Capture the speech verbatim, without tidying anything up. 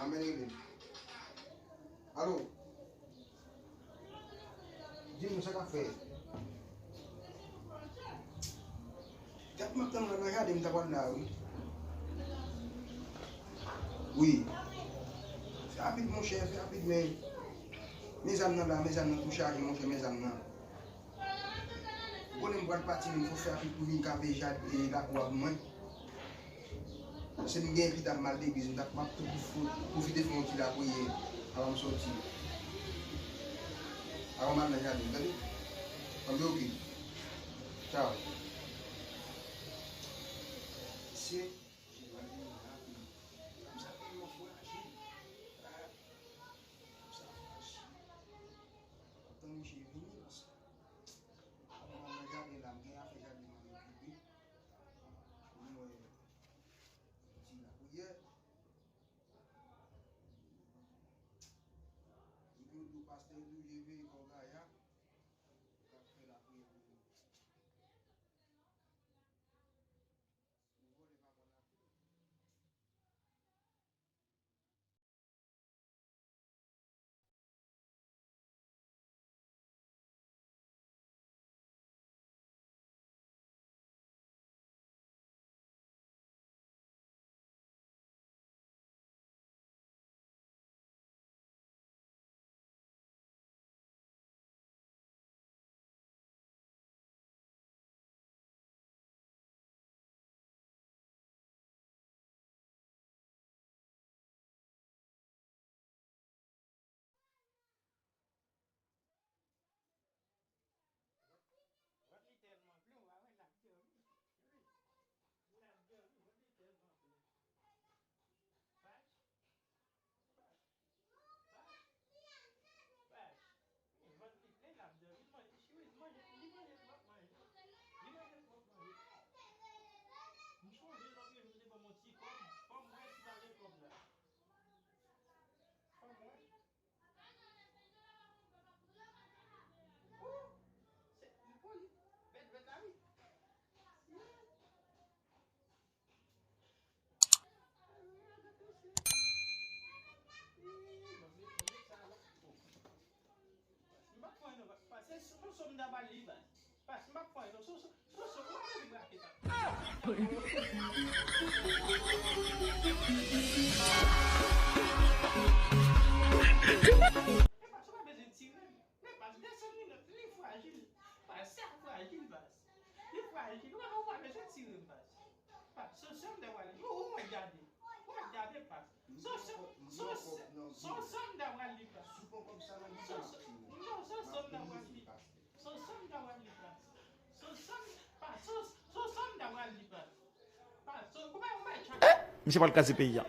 Amèn rele. Alo. Di m sa k ap fè. Dat m ap tann w la nan jaden, m ta pral la wi. Wi. Fè rapid monchè, fè rapid men. Men zam nan la, men zam nan tou chaje monchè, men zam nan. Ou konnen m pral pati men m fò fè rapid pou vin kanpe jaden lakou a pou mwen. Paske m gen pita m al legliz, m t ap, m ap tou pwofite fè yon ti lapriyè avan m sòti. Avan m al nan jaden, tande? Anben, oke. Tchaw. Se, m sa tèlman fwaji. Ah, m sa fwaji. M ap tann misye vini, paske avan m al nan jaden la, m gen afè jaden m ap okipe. Pou m wè ti lapriyè. Epi yo di w pastè yo toujou veye kò gaya k ap fè lapriyè pou yo. Yon vòlè pa pran lapriyè. Vant li tèlman plen, w pa wè l ap dòmi. L ap dòmi, vant li tèlman plen. Pach, pach, pach, pach. Vant li plen, l ap dòmi. Li manje, li manje, li manje twòp manje. Li manje twòp manje. M sonje lòt jou, yo te ban m yon ti kòb. Fò m wè si pa gen kòb la. Fò m wè. M pa pran non, pa, pa, se sou, sou m ta pral li, baz. Pas, m ap pran non, sou, sou, sou, sou, ou pa vle brake sa. E pas, ou pa bezwen tire m. Men pas, desann li non, li frajil. Pas, sa frajil, pas. Li frajil. Ou pa, ou pa bezwen tire m, pas. Pas, sou, sou m ta pral li. Ou, ou mwen gade. Ou mwen gade, pas. Sou, sou, sou, sou, sou m ta pral li, pas. Sou, sou, non, sou, sou m ta pral li, pas. Misye pral kraze peyi a.